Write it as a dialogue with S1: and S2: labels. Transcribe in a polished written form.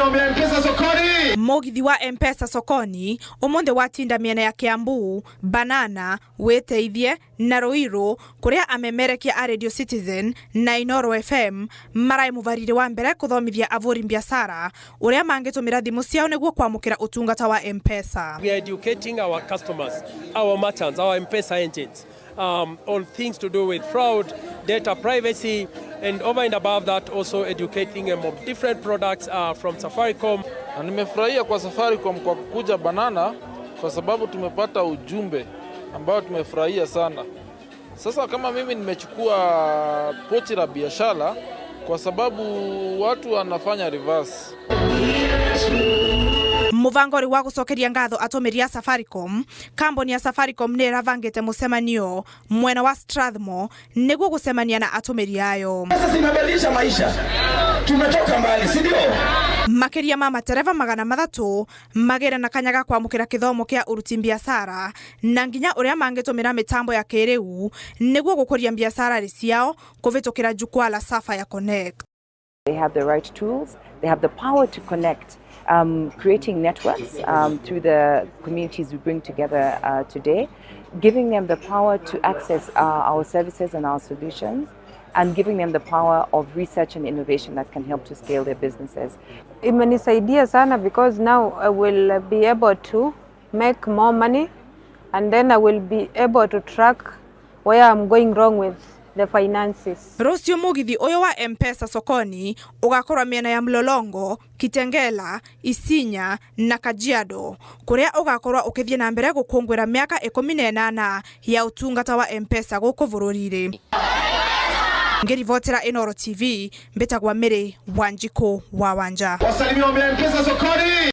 S1: Wasalimia M-Pesa sokoni.
S2: Mugithi wa M-Pesa sokoni umuthi watinda miena ya Kiambu, Banana, Witeithie na Ruiru kuria amemerekia a Radio Citizen na Inoro FM marai mubariri wa mbere kuthomithia avuri biacara uria mangitumira thimu ciao niguo kwamukira utungata wa M-Pesa.
S3: We are educating our customers, our merchants, our M-Pesa agents on things to do with fraud, data privacy, and over and above that also educating them on different products from Safaricom.
S4: Na nimefurahia kwa Safaricom kwa kukuja Banana kwa sababu tumepata ujumbe ambao tumefurahia sana. Sasa kama mimi nimechukua pochi la biashara kwa sababu watu wanafanya reverse.
S2: Mubango uri wa gucokeria ngatho atumiri a Safaricom, kambuni ya Safaricom ni iravangite mucemanio mwena wa Strathmore niguo gucemania na atumiri ayo.
S1: Sasa zinabadilisha maisha, tumetoka mbali, si ndio?
S2: Makiria ma matereba 300 magere na kanya ga kwamukira kithomo kia uruti biacara na nginya uria mangitumira mitambo ya kiriu niguo gukuria biacara ciao kuvitukira jukwaa la Sapphire Connect.
S5: They have the right tools, they have the power to connect, creating networks through the communities we bring together today, giving them the power to access our services and our solutions, and giving them the power of research and innovation that can help to scale their businesses.
S6: Imenisaidia sana because now I will be able to make more money, and then I will be able to track where I'm going wrong with the finances.
S2: Rucio mugithi uyu wa M-Pesa sokoni ugakorwa miena ya Mlolongo, Kitengela, Isinya na Kajiado kuria ugakorwa ukithie na mbere gukungwira miaka 18 ya utungata wa M-Pesa guku bururi-ini. Ngiribotera Inooro TV mbitagwa Mary Wanjiku wa Wanja.
S1: Wasalimia M-Pesa sokoni.